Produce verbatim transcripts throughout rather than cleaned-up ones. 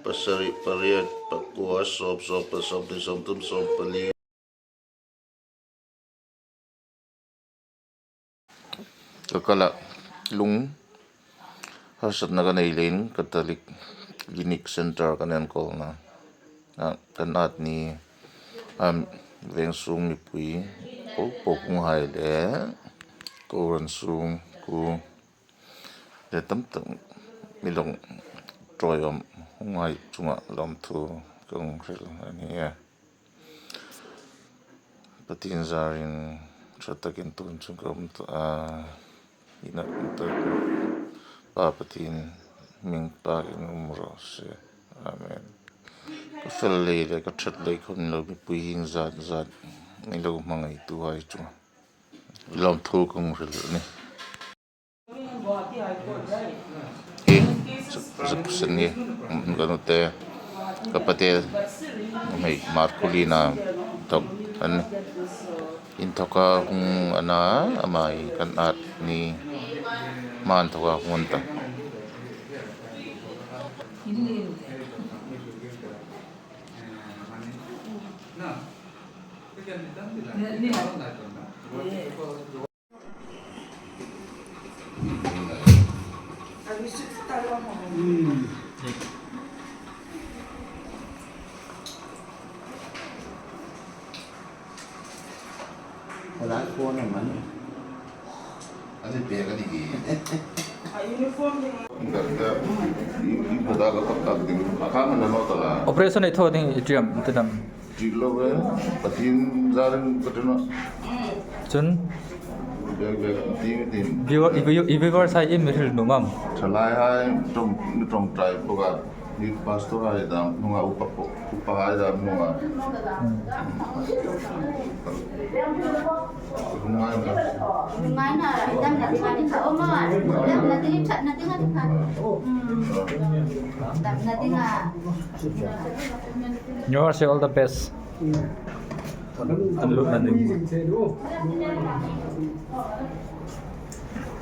Pasari, pariet, pakua, sawm, sawm pasari, sawm thum, sawm pali. Ka kala lung harsatna ka nei leiin Catholic Clinic Center kan enkawlna a, kan at ni, am, veng sung mipui po po hunghai le kohran sung kuo le tam tak mi lawm ṭawiawm hunghai chunga lawmthu kan hril a nih. Pathien zarin ṭha takin tu chun ka um ta a, ina ta Pa Pathien hming pakin um raw se. Amen. Ka fel lei le ka ṭhat lei khawm lo mipui hieng zat zat mi lo hmangaituhai chunga lawmthu kan hril a nih. Hi, zuk, zuk sen hi, ka nu te, ka pa te, hei, Markulina, tok, an, inthawka hung a na, ama hi kan at ni, hma inthawka hung an ta. Operation ei thaw ding i ṭiam te dam. Ṭi lo ve, Pathien zarin ka ṭi naw. Chun? Bek, bek, ti, ti. Viewer, i, i, i viewers hai i mi hril nuom am? Thalai hai, ṭawng, mi ṭawngṭai bawk a. Ni pastor hai dam hnunga, upa po, upa hai dam hnunga. Hmm. Hnunga, hnunga. Hnunga na, damna dinga ni kha, oma, damna ding, ṭhatna dinga ni kha. Hmm. Damna dinga. You are say all the best. An lutna ding.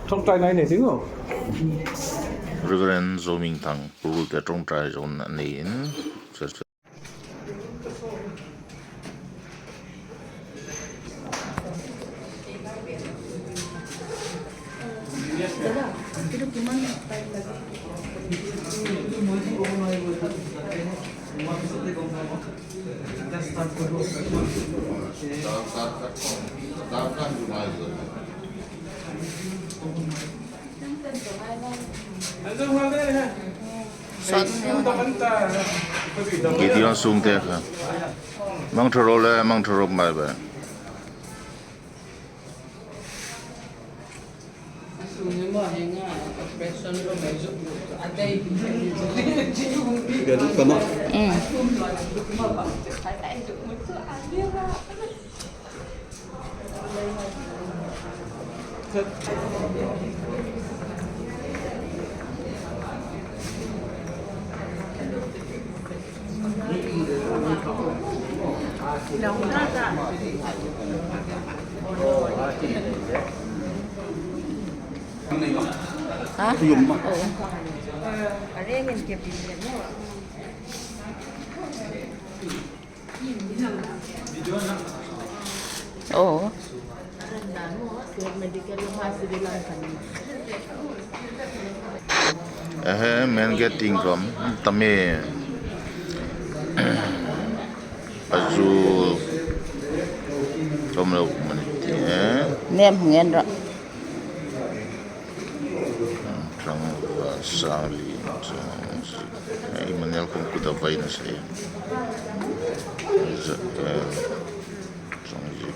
Ṭawngṭaina nei ding aw. Reverend Zomingthang Purul te ṭawngṭai zawna neiin. Gideon sung te kha. Mangtha ro le, mangtha ro mai ba. Ha? Oo. Oo. Ehe, men ge ting kom, tami. Azu, kom lo mani ti, eh. Nem ngen ra. Ṭangva, Sangli, Changzi. Eh, Emmanuel kong kuta vai na sei. Zakel, Changzi.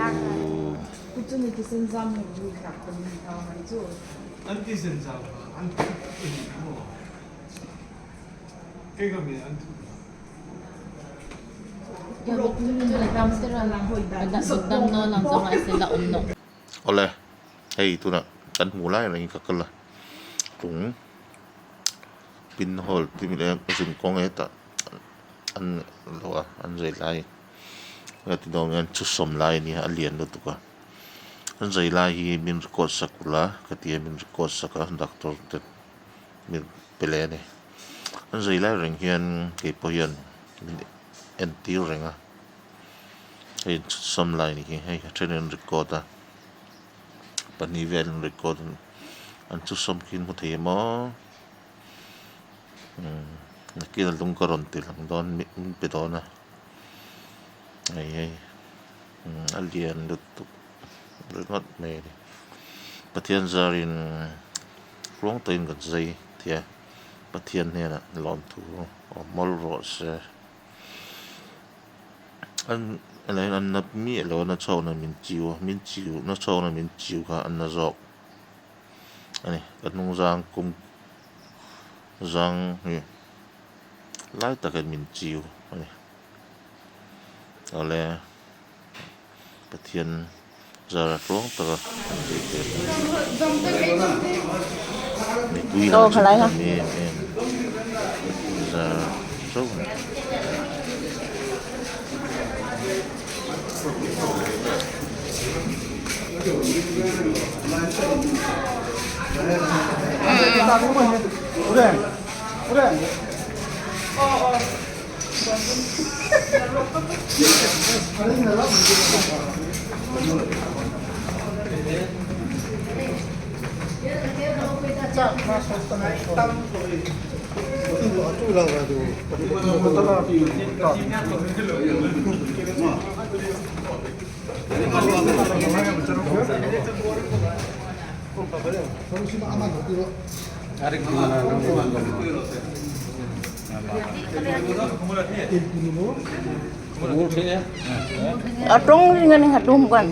U. Kutu ni kisan zam ni bui tak kan ni tau mai chu. An ti sen zam, an ti sen zam. Ke ka mi an tu. Ole, hei, tuna kan hmu lai reng ka kala. Tung. Pin hol ti mi le zun kong e ta. An lo a, an zai lai. Ka ti dong an chu som lai ni a lian lo tuka. An zai lai hi min record sak ula, ka ti a min record sak a, doctor te min pele ni. An zai lai reng hian kei pawh hian min entir reng a. Hei an chhawm lai ni hi, hei a ṭhenin record a. Pahnih vel an record an, an chhawm khi in hmu thei emaw? Hmm, nakin a lung ka rawn ti lang dawn, min, min pe dawn a. Hei, hei. Hmm, a lian lutuk ringawt mai a ni. Pathian zarin ruang takin kan zai thei a. Pathian hnena lawmthu awm mawl rawh se. An, an, an na mi lo na chawkna min chiu, min chiu, na chawkna min chiu kha an na zawk a ni. Kan hnung zang kung zang hi lai takin min chiu a ni. Awle, Pathian zara ṭawng taka kan zai tel. Mipui lo khalai ha. Em, em. Zara ṭawng. A ṭawng ring a ni, a tum kan.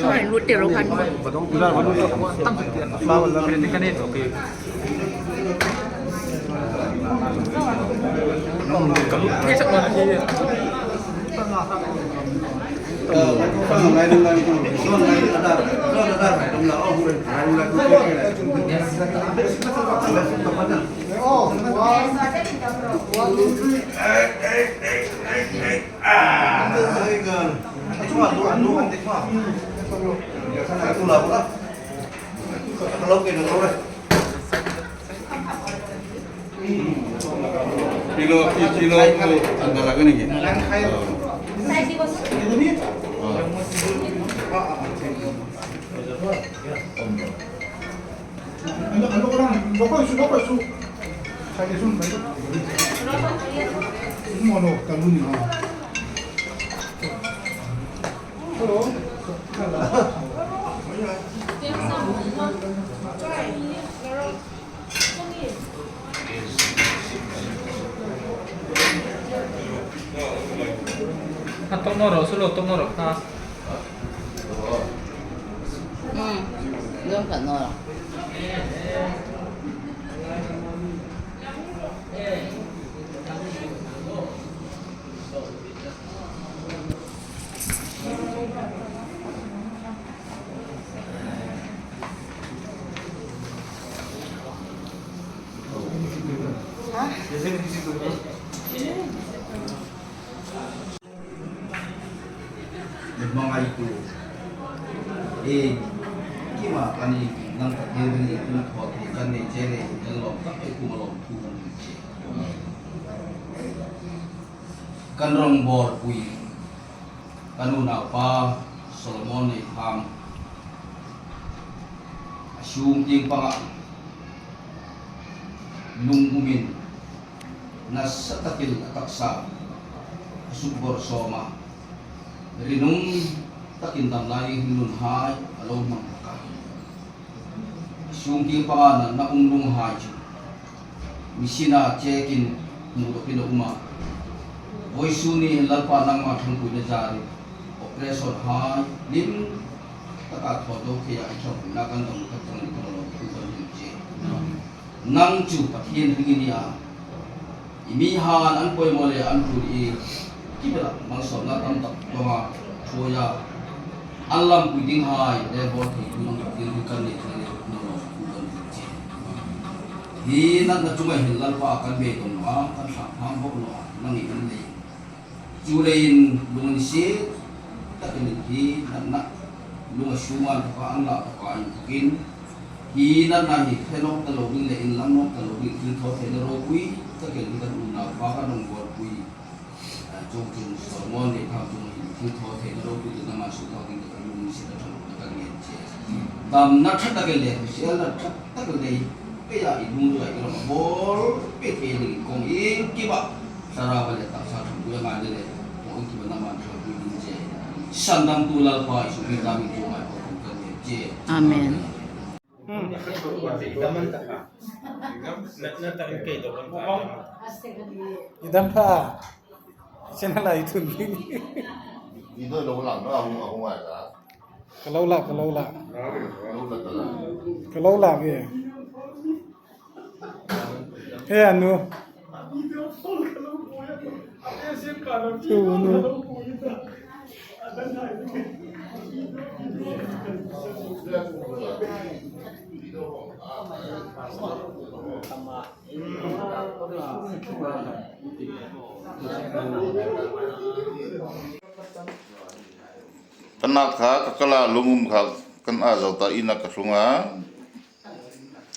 Hei, lut tir ro khan. Kilo, kilo, kilo, ang dalagan ini. A tok naw ro, su lo tok naw ro, ha. Hmm. Dawm khat naw ro. Hmangai tu. E, kima kani nang ka thil ni tu thaw thei kan nei che le, kan lawm tak e, kuma lawmthu kan nei che. Kan rawngbawlpui, kan unaupa Solomon Neitham, a sung tieng panga lungumin nasa takin a taksa a suk bawr sawm a, rinum takin damna inhmun hai a lo hmang hlak a. Sung tieng panga natna um lunghai chu machine-a check-in hmu dawkin a um a. Vawisun ni Lalpa nangma ṭhangpuina zarin operation hai hlim taka thaw zo thei a, i ṭhangpuina kan dawng khat chang ni kan lo thu kan hmu che. Nang chu Pathian ring i ni a. I mihai an poimaw le an ṭul i kibela malsawmna tam tak dawnga ṭhuoia An lampui dinghai le bawl thei tu nang thil hi kan nei thei le no no ku don thei che. Hi natna chunga hin Lalpa kan be don naw a, kan thlang hang bawk naw a, nangin in nei. Chuleiin lunginsiet takin hi natna lunga sunga taka an la taka inthokin hi natna hi hre nawk ta lo ding le inlang nawk ta lo ding thilthawtheina ropui takin hi kan unau pa kan rawngbawlpui. Chuongchun Solomon le thang chunga hin thilthawtheina ropui ding nama sukthawtheina kan lunginsiet a ṭha lo kan ngen che. Damna ṭha takin le hriselna ṭha takin le keia i lungrila i ram bawl pei thei ding kawng inkima Thlarau le taksa ṭhangpui a ngai le le kawng inkima nama ṭhangpui ding che. Sandamtu Lalpa Isu Krista hmingin thu ngai ko kan ngen che. Amen. I dam pha. Sena lai thun ding. I doi lo lang na, a hung, a hung ai ka. Ka lo la, ka lo la. Lo la ka la. Ka lo la ke. He anu. Tu nu. Kan at kha, ka kala lung um kha, kan at zo ta ina ka hlung a.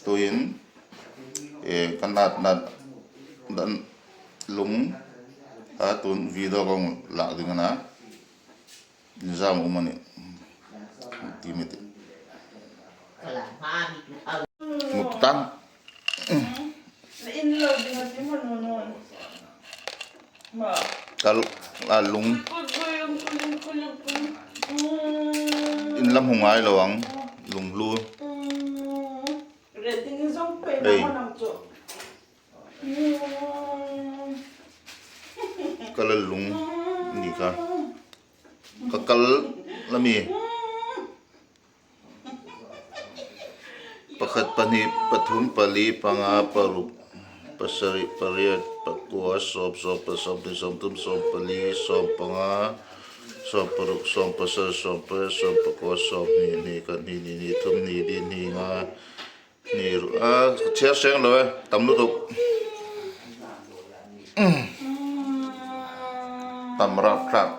Tuin, eh, kan at nat dan lung a tun video kong lak ding a na. Nizam um a nih. Ti mi ti. Mut tang. Kal a lung. In lam hung ai lo ang. Lung lu. Ei. Kal a lung ni ka. Ka kal la mi. Pakhat, pahni, pathum, pali, panga, paruk, pasari, pariet, pakua, sawm, sawm pa, sawm hni, sawm thum, sawm pali, sawm panga, sawm paruk, sawm pasari, sawm pariet, sawm pakua, sawm hni, hni khat, hni hni, hni thum, hni li, hni nga, hni ruk. A, chhiar seng lo e, tam lutuk. Tam rap thlak.